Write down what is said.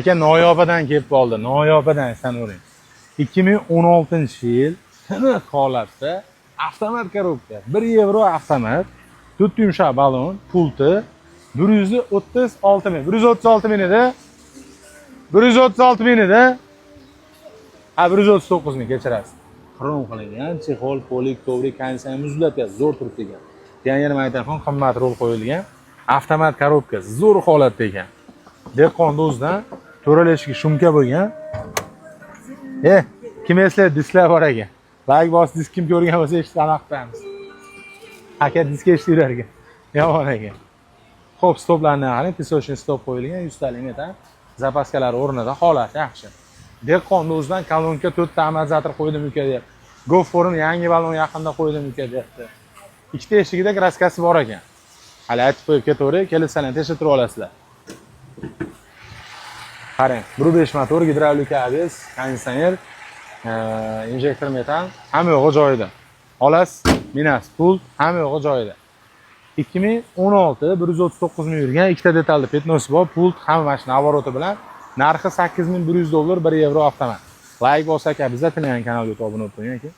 Aka, Noyobadan kelib qoldi. Noyobadan sanoring. 2016-yil, tiniq holatda, avtomat коробка, 1 yevro avtomat, to'rtta yumshoq balon, pulti 136 ming. 136 ming edi. 136 ming edi. Ha, 139 ming, kechirasiz. Xrom qilingan, чехол, полик, коврик, konditsioner muzlatyapti, zo'r turibdi ekan. Pioner magnitofon, qimmat rul qo'yilgan. Avtomat коробка, zo'r holatda ekan. Dehqonni o'zidan to'rala eshigi шумка bo'lgan. E, kim eslaydi, disklar bor ekan. Layk bosib, disk kim ko'rgan bo'lsa, eshitib aniq qilamiz. Aka disk eshitib yurar ekan. Yomon ekan. Xo'p, stoplarni qarang, песочный стоп qo'yilgan, 100 talik metan. Запаска lar o'rnida, holat yaxshi. Dehqonni o'zidan kolonka, to'rtta amortizator qo'ydim uka deyapti. Go Forum yangi balon yaqinda qo'ydim uka deyapti. Ikkita eshigida краска si bor ekan. Hali aytib qo'yib ketaveray, kelsalar ham tekshirtirib olasizlar. Qarang, 1.5 motor, gidravlika ABS, konditsioner, injektor metan, hamma yo'g'i joyida. Olasiz, minasiz, pult, hamma yo'g'i joyida. 2016, 139 ming yurgan, ikkita detalda пятно si bor, pult, hamma mashina обороты bilan. Narxi 8100 dollar, 1 yevro avtomat. Layk bos aka, обязательно kanalga obuna bo'lib qo'ying aka.